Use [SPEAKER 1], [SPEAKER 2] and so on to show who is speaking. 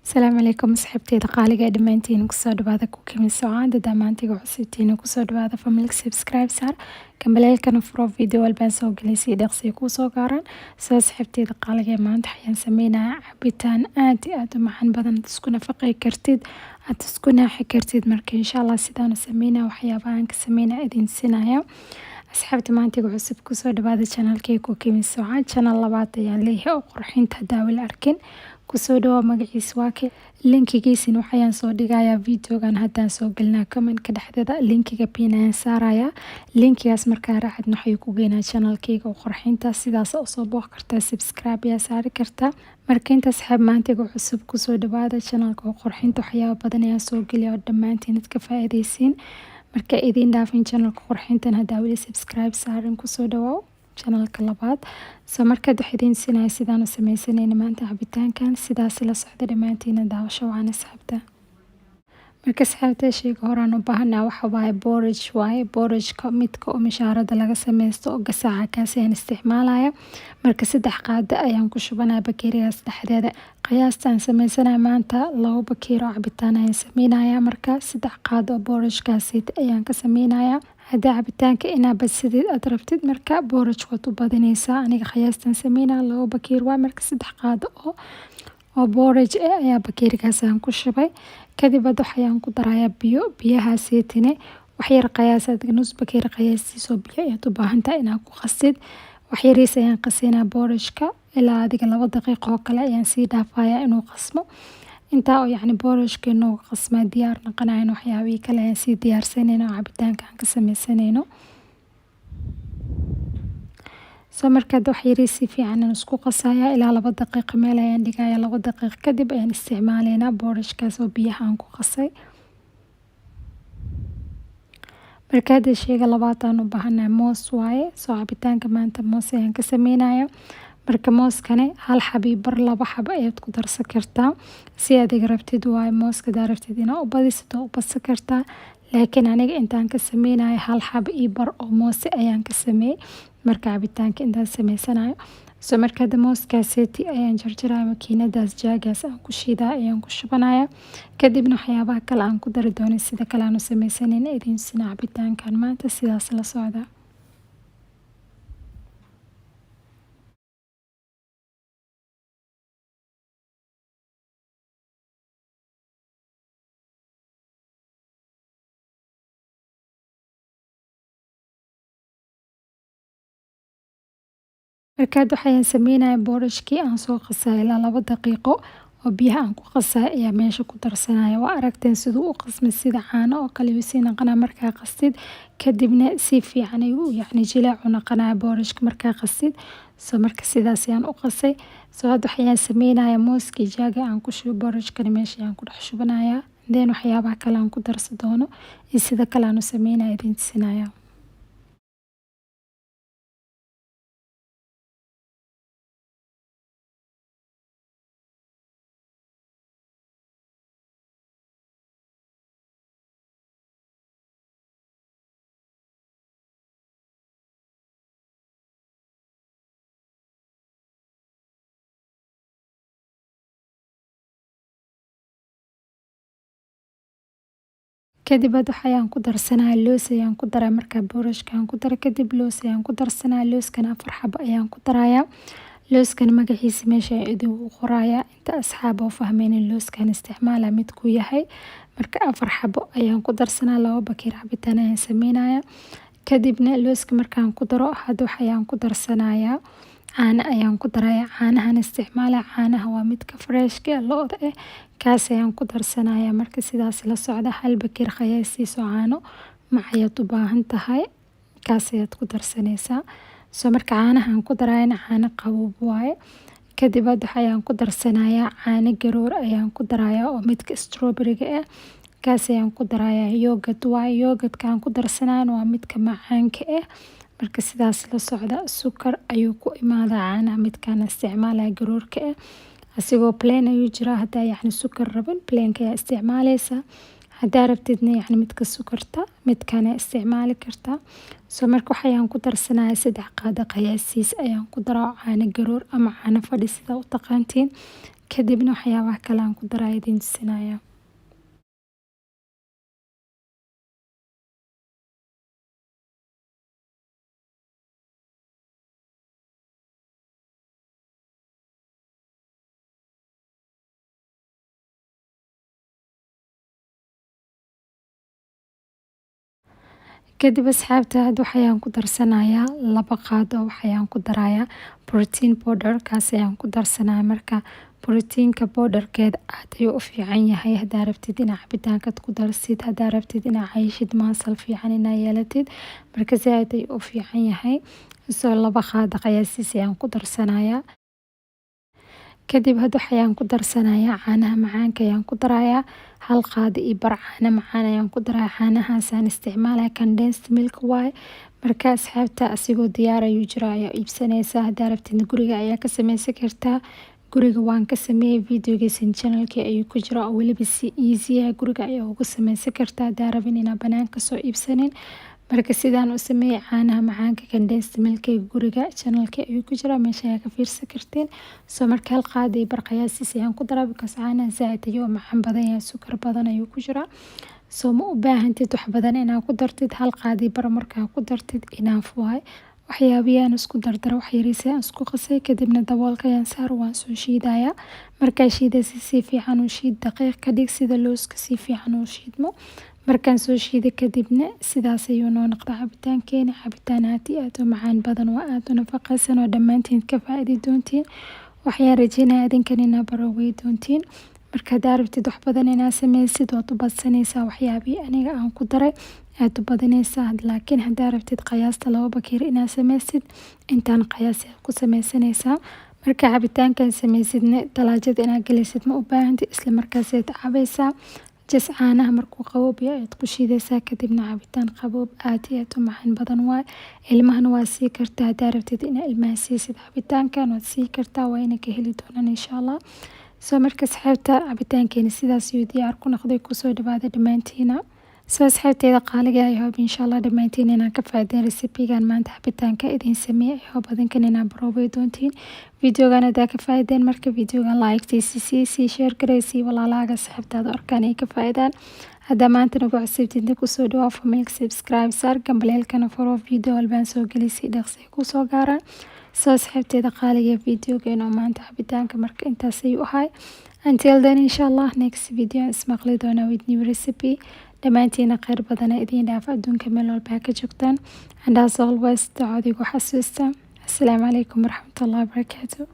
[SPEAKER 1] Asalaamu calaykum asxaabteyda qaaliga ee dhammaantiin kusoo dhawaada Cooking Socod. Dhammaantiga cusubtiina kusoo dhawaada family, subscribe saar, gambaleelkana furo, video walbaan soo gelay si dhaqsi kuu soo gaaraan. Soo asxaabteyda qaaliga ee maanta waxaan sameynayaa cabitaan aad iyo aad u macaan badan, aad isku nafaqey kartid, aad isku naaxi kartid. Marka insha Allah sidaan u sameynaya, waxyaabahan ka sameynaya idin sinaya. Asxaabta maantiga cusub, kusoo dhawaada channelkay Cooking Socod. Channel labaad ayaan leeyahay oo qurxinta daawil arkin, kusoo dhawaa. Magaciisa waa ke, linkigiisina waxayaan soo dhigayaa videogan haddaan soo gelinaa. Commentka dhexdeeda linkiga pin ayaan saarayaa. Linkigaas markaa raacadna waxay ku geynaa channelkayga oo qurxinta. Sidaas usoo booq kartaa, subscribe ayaa saari kartaa. Marka inta asxaab maantiga cusub, kusoo dhawaada channelka oo qurxinta. Waxyaabo badan ayaan soo geliya oo dhammaantiin ad ka faa'iidaysiin. Marka idiin dhaafin channelka qurxintan, haddaa weli subscribe saarin, kusoo dhawaaw channelka labaad. Soo markaad wax idiin sinaya sidaan u sameysanayna maanta cabitaankan, sidaas la socda dhammaantiina. Daawasho wacan asxaabta. Marka asxaabta, sheyga horaan u baahanaa waxa waaye porridge waaye. Porridgeka midka oo mishaarada laga sameysto oo gasaca, kaas ayaan isticmaalaya. Marka 3 qaado ayaan ku shubanaya bakeerigaas dhexdeeda. Qiyaastaan sameysanaya maanta 2 bakeeri oo cabitaan ayaan sameynaya. Marka 3 qaado oo porridgekaasi ayaan ka sameynaya. Haddii cabitaanka inaa badsadid aad rabtid, marka porridge waad u badinaysaa. Aniga qiyaastaan sameynaya 2 bakeeri waaye. Marka 3 qaado oo porridge eh ayaa bakeerigaas aan ku shubay. Kadib hadda waxayaan ku darayaa biyo. Biyahaaseytine wax yar qiyaas, nus bakeeri qiyaastiis oo biyo ayaad u baahan tahay inaad ku qasid. Wax yariis ayaan qasaynaa porridgeka, ilaa adiga 2 daqiiqo oo kale ayaan sii dhaafayaa inuu qasmo. Intaa oo yacni porridgeka inuu qasmaa diyaar noqonayo, waxyaabihii kale ayaan sii diyaarsanayna oo cabitaanka aan ka sameysanayno. Soo marka wax yariis si fiican aan isku qasaya, ilaa 2 daqiiqo meel ayaan dhigaya. 2 daqiiqo kadib ayaan isticmaalaynaa porridgekaas oo biyaha aan ku qasay. Marka hadda sheyga labaad aan u baahanahay moos waaye. Soo cabitaanka maanta moos ayaan ka sameynaya. Marka mooskane hal xabo iyo bar, 2 xabo ayaad ku darsan kartaa, si adiga rabtid waaye. Mooska hadaa rabtid inaad u badisid, waa u badsan kartaa, laakiin aniga intaan ka sameynayo hal xabo iyo bar oo moos ayaan ka sameeyay marka cabitaanka intaan sameysanayo. Soo marka hadda mooskaaseti ayaan jarjaraya, makiinadaas jaagaas aan ku shiidaa ayaan ku shubanaya. Kadibna waxyaabaha kale aan ku dari doono, sida kale aan u sameysanayna idin sina cabitaankan maanta, sidaas la socda. Marka hadda waxayaan sameynaya porridgekii aan soo qasay ilaa 2 daqiiqo oo biyaha aan ku qasay ayaa meesha ku darsanaya. Waa aragteen siduu u qasmay, sida caano oo kale ayuu sii noqonaya markaa qastid. Kadibna si fiican ayuu yacni jileec u noqonaya porridgeka markaa qastid. Soo marka sidaas ayaan u qasay. Soo hadda waxayaan sameynaya mooskii jaaga aan ku shubay porridgekana meesha ayaan ku dhex shubanaya. Then waxyaabaha kale aan ku darsan doono iyo sida kale aan u sameynaya idin tusinaya. Kadib hadda waxayaan ku darsanaya loos ayaan ku daraa. Markaa porridgeka aan ku daro kadib, loos ayaan ku darsanaya. Looskana 4 xabo ayaan ku darayaa. Looskana magaciisa meesha ayaan idinku qorayaa, inta asxaab oo fahmeynin looskan isticmaala midkuu yahay. Marka 4 xabo ayaan ku darsanaya, 2 bakeeri cabitaan ayaan sameynaya. Kadibna looska markaan ku daro, hadda waxayaan ku darsanayaa caano ayaan ku darayaa. Caanahan isticmaala, caanaha waa midka freshka lo'da eh, kaas ayaan ku darsanayaa. Marka sidaas la socda, hal bakeeri qiyaastiis oo caano mac ayaad u baahan tahay, kaas ayaad ku darsanaysaa. Soo marka caanahan ku darayana caano qabow waaye. Kadib hadda waxayaan ku darsanayaa caano garoor ayaan ku darayaa oo midka strawberry-ga ah, kaas ayaan ku darayaa. Yogurt waaye, yogurtka aan ku darsanayana waa midka macaanka ah. Marka sidaas la socda, sukar ayuu ku imaadaa caanaha midkaan isticmaalaya garoorka ah. Asigoo plain ayuu jiraa. Haddaa yacni sukar rabin, plainka ayaa isticmaaleysaa. Haddaa rabtidna yacni midka sukarta, midkaan ayaa isticmaali kartaa. Soo marka waxayaan ku darsanayaa 3 qaado qiyaastiis ayaan ku daraa caano garoor ama caano fadhi, sida u taqaantiin. Kadibna waxyaabaha kale aan ku daraya idiin tusinaya. Kadib, asxaabta, hadda waxayaan ku darsanayaa 2 qaado. Waxayaan ku darayaa protein powder, kaas ayaan ku darsanayaa. Marka proteinka powderkeeda aad ayuu u fiican yahay hadaa rabtid inaa cabitaankaad ku darsid, hadaa rabtid inaa cayishid, muscle fiican inaa yeelatid. Marka zaaid ayuu u fiican yahay. So 2 qaado qiyaasiis ayaan ku darsanayaa. Kadib hadda waxayaan ku darsanayaa caanaha macaanka ayaan ku darayaa. 1.5 qaado caano macaan ayaan ku darayaa. Caanahaasaan isticmaalaya condensed milk waaye. Marka, asxaabta, asigoo diyaar ayuu jiraa ayaa iibsanaysaa. Hadaa rabtid, guriga ayaa ka sameysan kartaa. Guriga waan ka sameeyay, videogiisan channelkii ayuu ku jiraa, oo weliba si easy ah guriga ayaa ugu sameysan kartaa hadaa rabin inaa banaanka soo iibsanin. Marka sidaan u sameeyay caanaha macaanka condensed milk guriga, channelkii ayuu ku jiraa, meesha ayaa ka fiirsan kartiin. So marka 1.5 qaado qiyaasiis ayaan ku daraa, because caanaha zaaid ayuu macaan badan yahay, sukar badan ayuu ku jiraa. So ma u baahantid wax badan inaa ku dartid. 1.5 qaado markaa ku dartid, enough waaye. Waxyaabihii aan isku dardaro wax yariis ayaan isku qasay, kadibna daboolka ayaan saar, waan soo shiidayaa. Markaa shiidaysa, si fiican u shiid, daqiiq ka dhig, sida looska si fiican u shiidmo. Markaan soo shiiday kadibna, sidaas ayuu noo noqday cabitaankeena. Cabitaan aad iyo aad u macaan badan, waa aad u nafaqeysan oo dhammaantiin ka faa'iidi doontiin. Waxayaan rajeynayaa idinkan inaa baroowey doontiin. Marka hadaa rabtid wax badan inaa sameysid, waad u badsanaysaa waxyaabihii aniga aan ku daray, aad u badinaysaa. Laakiin hadaa rabtid qiyaasta 2 bakeeri inaa sameysid, intaan qiyaasi ku sameysanaysaa. Marka cabitaankan sameysidna, talaajada inaad gelisid ma u baahantid, isla markaas ayaad cabaysaa. Just caanaha markuu qaboob yahay ayaad ku shiidaysaa, kadibna cabitaan qaboob aad iyo aad u macaan badan waaye. Ilmahana waa sii kartaa. Hadaa rabtid inaad ilmaha siisid cabitaankan, waad sii kartaa, waa ina ka heli doonaan, insha Allah. So marka, asxaabta, cabitaankeena sidaas ayuu diyaar ku noqday. Kusoo dhawaada dhammaantiina. So asxaabteyda qaaliga, I hope, insha Allah, dhammaantiin inaan ka faa'iideen recipe-gan maanta cabitaanka idin sameeyay. I hope adinkan inaa baroobay doontiin videogan. Hadaa ka faa'iideen, marka videogan like-tiisa sii share gareysii, walaalahaaga, asxaabtaada arkaan ay ka faa'iidaan. Haddaa maanta nagu cusubtid, kusoo dhawaa familka, subscribe saar, gambaleelkana furo, video walbaan soo gelisay dhaqsi ay kusoo gaaraan. So asxaabteeda qaaliga, videogeena oo maanta cabitaanka marka intaas ayuu ahay. Until then, insha Allah, next video ismaqli doona with new recipe. Dhammaantiina kheyr badana idiin dhaaf adduunka meel walba ka joogtaan, and as always, ducadiigu xasuusta. Assalaamu calaykum waraxmatullahi wabarakaatu.